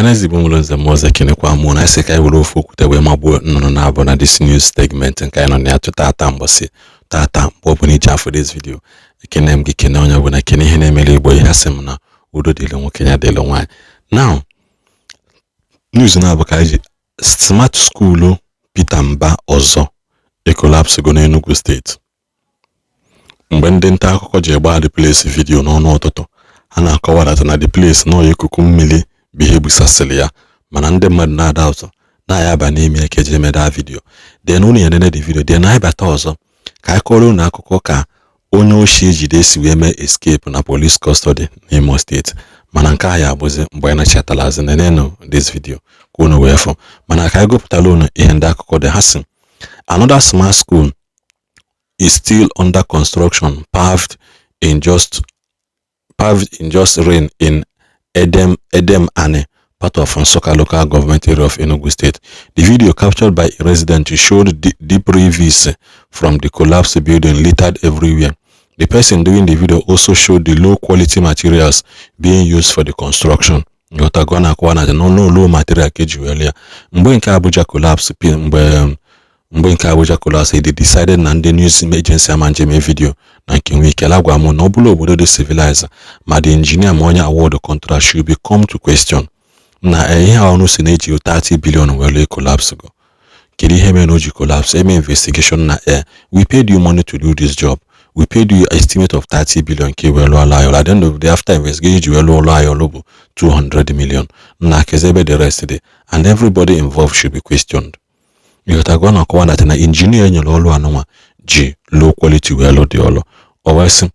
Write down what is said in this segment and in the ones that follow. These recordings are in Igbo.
Ọhaneze Igbo nwere nze mmụọ ọzọ, ekenekwa mụ na asị ka anyị were ofu okwute wee magbuo nnụnụ na-abụ na this news segment nke anyị nọ na ya tata mbọsị tata. Mgbe ọbụla iji afụ this video, ekene m gị, kene onye ọbụla, kene ihe na-emere Igbo ihe. Asị m na udo dịrị nwoke, ya dịrị nwaanyị. Now, news na-abụ ka anyị ji smart school Peter Mba ọzọ ecollapsego n'Enugu Steeti. Mgbe ndị nta akụkọ ji gbaa the place video n'ọnụ ụtụtụ, ha na-akọwa that na the place nọọ ikuku mmiri bụ ihe gbusasịrị ya, mana ndị mmadụ na-ada ụtọ na-aya aba n'ime ya ka eji emeda video. Then unu ya nene the video, then anyị bata ọzọ ka anyị kọrọ unu akụkọ ka onye oshi ejide si wee mee escape na police custody n'Imo Steeti. Mana nke a ya abụzi mgbe anyị nachatala azụ. Nenenu this video ka unu wee fụ. Mana ka anyị gụpụtara unu ihe ndị akụkọ dị. Ha sị, "Another smart school is still under construction paved in just rain in Edem Ani, part of Nsukka Local Government Area of Enugu State. The video captured by a resident showed debris from the collapsed building littered everywhere. The person doing the video also showed the low quality materials being used for the construction." Nghọtago na-akọwa na no low material ka eji wee ya. Mgbe nke Abuja collapse, mgbe nke Abuja collapse, they decided na ndị news agency ama njem video na nke nwee ike. Agwa m na ọ bụrụ obodo dị civilized, ma the engineer ma onye award contract should be come to question na ihe a ọnụ si na-eji 30 billion were collapse go. Kedu ihe mere na o ji collapse? Eme investigation na we paid you money to do this job, we paid you estimate of 30 billion ka e wee lụọ anyị ọlụ. At the end of the day, after investigation, iji wee lụọ ụlọ anyị ọlụ bụ 200 million na kezi ebe the rest dị? And everybody involved should be questioned. Ịghọtago na ọkọwa na engineer enyere ọlụ anụnwa ji low quality wee lụ dị ọlụ. O wee sị,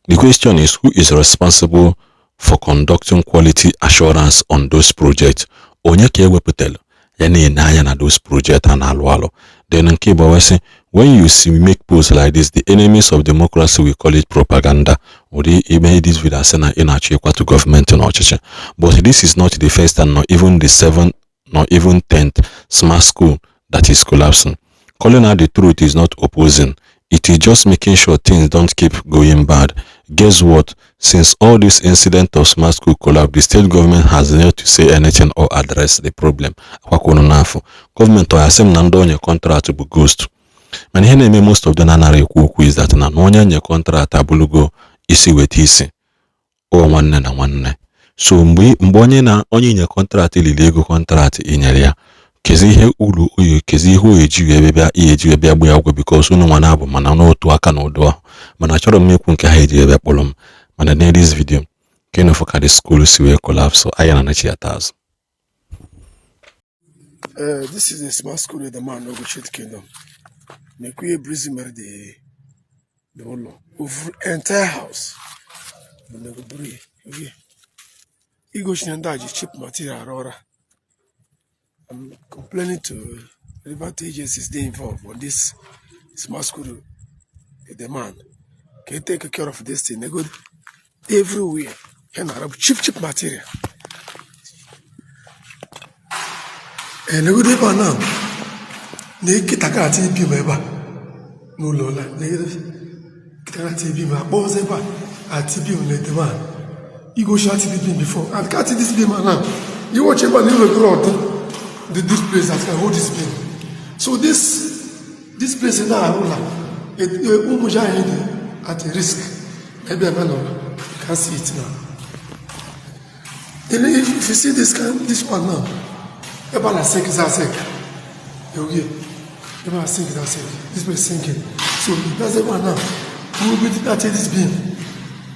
"The question is, who is responsible for conducting quality assurance on those projects?" Onye ka ewepụtara ya na-ene anya na those project a na-alụ alụ? Then nke bụ wee sị, "When you see make posts like this, the enemies of democracy will call it propaganda." Ụdị ime this video asị na ị na-achọ ịkwatu gọọmenti n'ọchịchị. But this is not the first and not even the seventh nor even 10th smart school that is collapsing. Calling out the truth is not opposing. It is just making sure things don't keep going bad. Guess what? Since all this incident of smart school collapse, the state government has yet to say anything or address the problem. Akwakwono n'afọ gọọmenti ọ ya sị m na ndị onye contract bụ ghost. Mana ihe na-eme most of them anaghị ekwu okwu is that na onye nye contract abụrụgo isi weta isi o nwanne na nwanne. So mgbe onye na onye nye contract liri ego contract i nyere ya, kezi ihe uru oyi, kezi ihe o eji wee bịa ihe eji wee bịa gba ya ụgwọ? Because unu nwa na-abụ mana n'otu aka na ụdụ ahụ. Mana achọrọ m ikwu nke ha eji ebe kpọrọ m. Mana na this video ka ị nụfụ ka the school si wee collapse, anyị na-anachi ya azụ. This is a smart school in the man Ogochit Kingdom. Nekuye breeze mere the ụlọ over entire house. Buru ya. Igochi na ndị a ji cheap material arụ ọrụ. I'm complaining to relevant agencies dey involved on this smart school the man. Can you take care of this thing? They go everywhere. Here na cheap cheap material. Enegodo ebe a now na kịta ka ati bi m ebe a n'ụlọ ụlọ kịta ka ati bi m akpọzi ebe a ati bi m na edebe a igosi ati bi m before and ka ati this beam now. You watch ebe a na iwegoro ọdụ the this place that can hold this beam. So this place na arụ ụlọ ụmụ ji anyị dị at a risk ebe ebe nọ. You can see it now. Then if you see this kind, this one now, ebe a na sink is a sink. Okay. Ebe a sink is a sink. This place sinking. So that's ebe a now. We will be that this beam.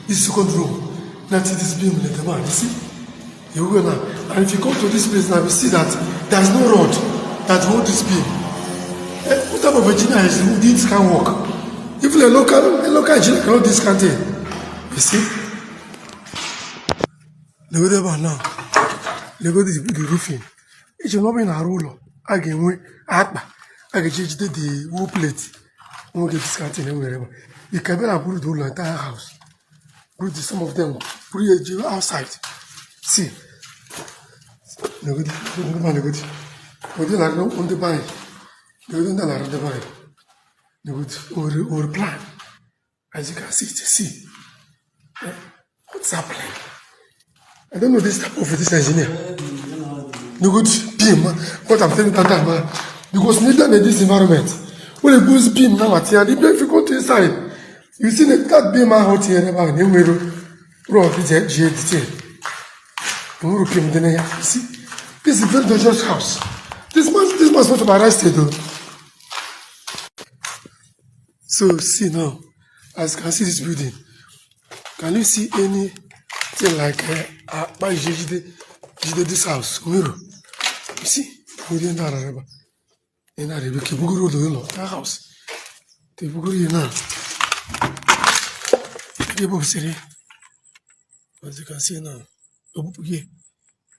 This second room. That this beam later man. You see? You go now. And if you come to this place now, you see that there's no rod that hold this beam. What type of engineer is who did this kind of work? Even a local engineer cannot do this kind of thing. You see? Look at that now. Look at the roofing. Eche na ọ bụrụ na arụ ụlọ a ga-enwe akpa a ga-eji ejide the wall plate nwoke discounting enwere ebe you can bịa buru the ụlọ entire house, buru the some of them buru ya eji outside. See, negodi ndị be negodi ụdị na-arụ ndị be anyị, negodi ndị na-arụ ndị be anyị, negodi nwere plan. As you can see, see. Eh, what's happening? I don't know this type of this engineer. No good beam. What I'm telling you that time, because neither in this environment, when they put beam now at here, if you go to inside, you see that beam out here, ebe na-enwere rod ji ji edite. Enwere beam dị na ya. You see, this is a very dangerous house. This man supposed to be arrested though. So see now, as you can see this building, can you see anything like akpa jide jide this house? Nwere. You see, nwere ndị arara ebe a. Ị na-arịa ebe ka ebugoro ụlọ ụlọ that house. Ka ebugoro ya na. Ebe obusiri. As you can see now, ogbupụ gị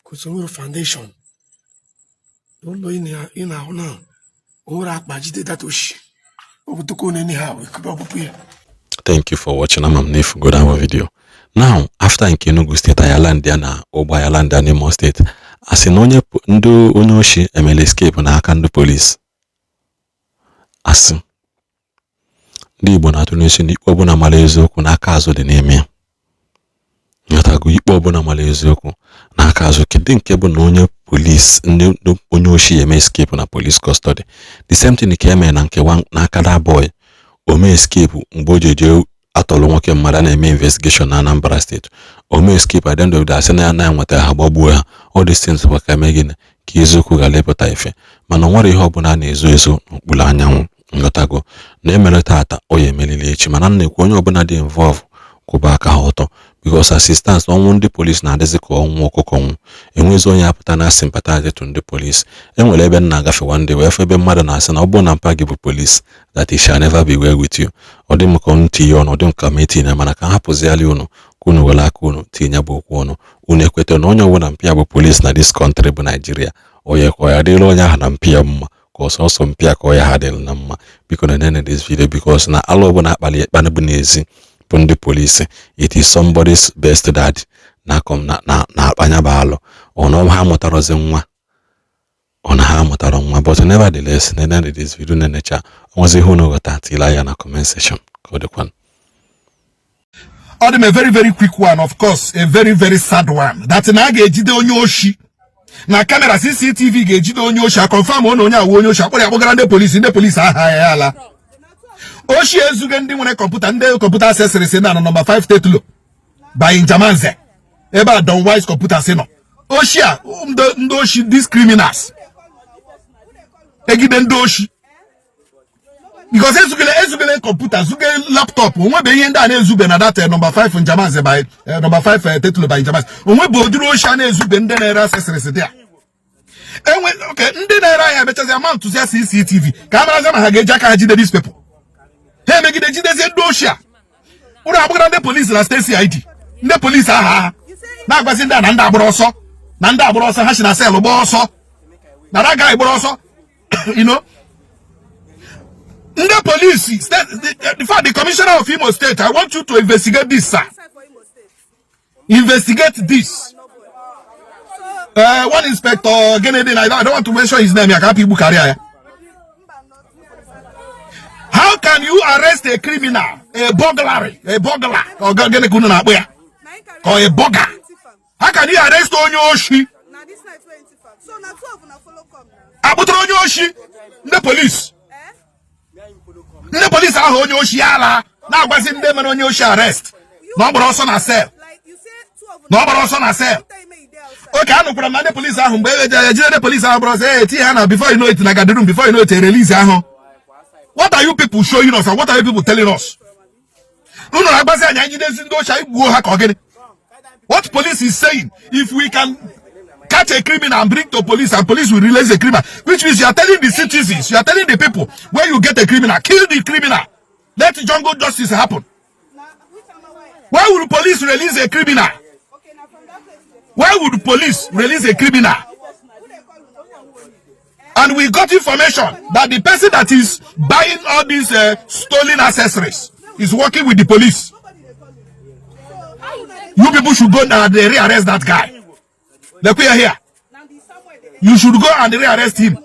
ka o nwere foundation. Ụlọ ị na-ahụ now, o nwere akpa jide that oshi. Ọ bụ tupu anyhow, ekube ọgbupụ ya. Thank you for watching. Ama m na ifugo that video. Now, after nke Enugu State, anyị land ya na ụgbọ anyị land ya n'Imo State. A sị na onye ndị onye oshi emela escape n'aka ndị polisi. Asị ndị Igbo na-atụ n'isi na ikpe ọbụla mara eziokwu n'aka azụ dị n'ime ya. Nghọtago? Ikpe ọbụla mara eziokwu n'aka azụ. Kedu nke bụ na onye polisi, ndị onye oshi eme escape na police custody? The same thing ka eme na nke n'aka that boy. O mee escape mgbe o ji eje atọrọ nwoke mmadụ a na-eme investigation na Anambra State. O mee escape. At the end of the day, asị na ya na nwetara ha, gbagbuo ha. All these things bụ ka eme gịnị? Ka eziokwu ghara ịpụta ife. Mana o nwere ihe ọbụla a na-ezo ezo n'okpuru anyanwụ. Nghọtago? Na emere tata, ọ ya emelili echi. Mana m na-ekwu, onye ọbụla dị involve, kwụba aka ha ọtọ, because assistance ọnwụ ndị polisi na-adịzị ka ọnwụ ọkụkọ nwụ. Enwezi onye apụta na sympathize to ndị polisi. Enwere ebe m na-agafe one day wee fụ ebe mmadụ na-asị na ọ bụrụ na mpa gị bụ polisi, that it shall never be well with you. Ọ dị m ka unu tinye ọnụ, ọ dị m ka m etinye, mana ka m hapụziali unu ka unu were aka unu tinye bụ okwu ọnụ. Unu ekweta na onye ọbụla mpịa bụ polisi na this country bụ Nigeria, onye ka ọ ya dịrị onye ahụ na mpịa mma, ka ọsọsọ mpịa ka ọ ya ha dịrị na mma? Biko na nene this video, because na alụ ọbụla akpali ekpanụ bụ n'ezi bụ ndị polisi. It is somebody's best dad na na na na-akpanya bụ alụ. Ọ na ha mụtarozi nwa, ọ na ha mụtara nwa. But nevertheless, nene this video, nenecha onwezi ihe unu ghọta, tila ya na comment section. Ka ọ dịkwanụ. Ọ dị m a very very quick one, of course a very very sad one, that na a ga-ejide onye oshi na camera CCTV, ga-ejide onye oshi, a confirm na onye awụ onye oshi, akpọrọ ya kpọgara ndị polisi, ndị polisi aha ya ala. Oshi ezuge ndị nwere kọmputa, ndị kọmputa accessories na nọmba 5 Tetlow by Njamanze, ebe a Don Wise Computers nọ. Oshi a, ndị oshi, these criminals, egide ndị oshi, because ezugele kọmputa, zuge laptop. Onwebe ihe ndị a na-ezube na that nọmba 5 Njamanze by nọmba 5 Tetlow by Njamanze. Onwebe ụdịrị oshi a na-ezube ndị na-ere accessories dị a enwe. Okay, ndị na-ere ahịa emechazi ama ntụzia CCTV ka a marazi ma ha ga-eji aka ha jide these people. Ha emegide jidezie ndị oshi a, ụlọ agbagara ndị polisi na steeti CID, ndị polisi aha aha na-agwazi ndị a na ndị agbara ọsọ, na ndị agbara ọsọ, ha si na cell gbaa ọsọ, na that guy gbara ọsọ. Ndị polisi in fact, the commissioner of Imo State, I want you to investigate this, sir. Investigate this. One inspector Kennedy, I don't want to mention his name ya ka hapụ igbu karịa ya. How can you arrest a criminal, a burglary, a burglar, ọ gịnị ka unu na-akpọ ya, ka ọ a burglar? How can you arrest onye oshi? Na this night wey enter. So na 12 una follow come now. Akpụtara onye oshi, ndị polisi Eh? ndị polisi ahụ onye oshi ala na-agwazi ndị mere onye oshi arrest na ọ gbara ọsọ na cell. Like you say 12 Na ọ gbara ọsọ na cell. Tell me you dey outside. Oke anụkwara m na ndị polisi ahụ, mgbe e ejide ndị polisi ahụ gbara ọsọ, e ha na before you know it na guard room, before you know it, release ahụ. What are you people showing us and what are you people telling us? Unu na-agbazi anyị, anyị jidezi ndị oshi, anyị gbuo ha, ka ọ gịnị? What police is saying, if we can catch a criminal and bring to police and police will release a criminal, which means you are telling the citizens, you are telling the people, when you get a criminal, kill the criminal, let jungle justice happen. Na which am I? Why would police release a criminal? Okay, na from that place you dey Why would police release a criminal? Who dey call una? And we got information that the person that is buying all these stolen accessories is working with the police. Nobody dey call you. So how una dey You people should go and rearrest that guy. Look, we are here. Na the somewhere dey You should go and rearrest him.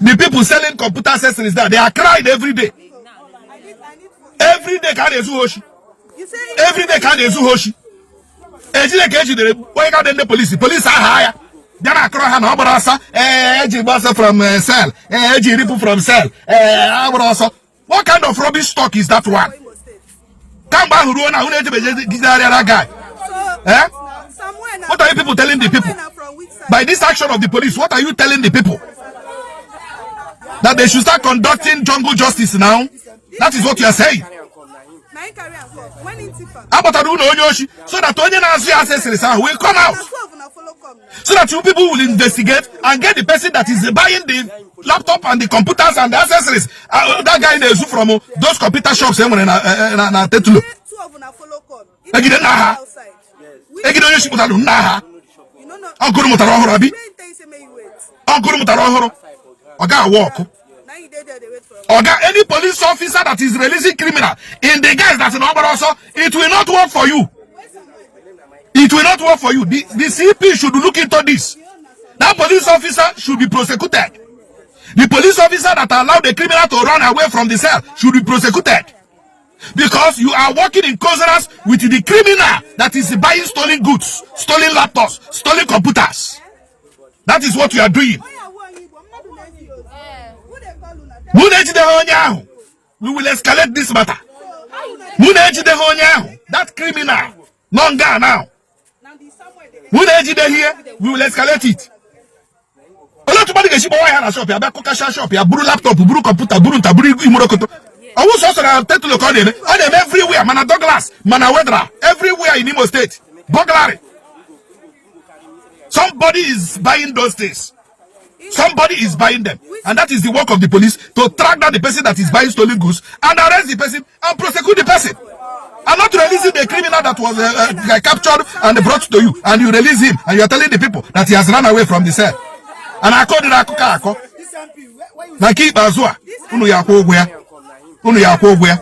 The people selling computer accessories there, they are crying every day. I need for Every day, can they oshi? You say Every day, can they oshi? Ejide ka ejidere onye ga ndị polisi, polisi aha ya bịa na akọrọ ha na ọ gbara ọsọ. Ee, eji gba ọsọ from cell. Ee, eji ripụ from cell. Ee, a gbara ọsọ. What kind of rubbish talk is that one? Imo State. Kamgbe ahụ ruo na unu ejebejegidegharịara guy. So, Eh? Samuel na What are you people telling the people? Samuel na from which side? By this action of the police, what are you telling the people? That they should start conducting jungle justice now? That is what you are saying. Na him carry am come. When him thief am. Akpọtara unu onye oshi so that onye na-azụ ya accessories ahụ will come out. Na 12 una follow come now. So that you people will investigate and get the person that is buying the laptop and the computers and the accessories. That guy na-ezu from those computer shops e nwere na Tetulo. 12 una follow come. Egide na ha. Outside. Egide onye shipụtara nna ha. You no know. Ọgụrụ mụtara ọhụrụ abi. Where him tell you say make you wait? Ọgụrụ mụtara ọhụrụ. Ọ ga-awa ọkụ. Now you dey there dey wait for am. Oga, any police officer that is releasing criminal in the guise that na ọ gbara ọsọ, it will not work for you. It will not work for you. The CP should look into this. That police officer should be prosecuted. The police officer that allowed the criminal to run away from the cell should be prosecuted. Because you are working in cahoots with the criminal that is buying stolen goods, stolen laptops, stolen computers. That is what you are doing. Onye awụ onye Igbo, mmadụ na-ezi ozi. Who dey call una? Mụ na-ejideghị onye ahụ, we will escalate this matter. Mụ na-ejideghị onye ahụ, that criminal nọ nga now. Na the Samuel dey Mụ na-ejideghị ihe, we will escalate it. Olee otu mmadụ ga-esi kpọwa ya na shop ya, bịa kụkasịa shop ya, buru laptop, buru kọmputa, buru nta, buru imorokoto? Ọwụ sọsọ na Tetulo ka ọ na-eme? Ọ na-eme everywhere, mana Douglas, mana Wetheral, everywhere in Imo State. Burglary. Somebody is buying those things. Somebody is buying them. And that is the work of the police, to track down the person that is buying stolen goods and arrest the person and prosecute the person. And not releasing the criminal that was captured and brought to you. And you release him and you are telling the people that he has run away from the cell. And akọ dị akụkọ akọ. Na nke ikpeazụ a, unu ya akwụ ụgwọ ya. Unu ya akwụ ụgwọ ya.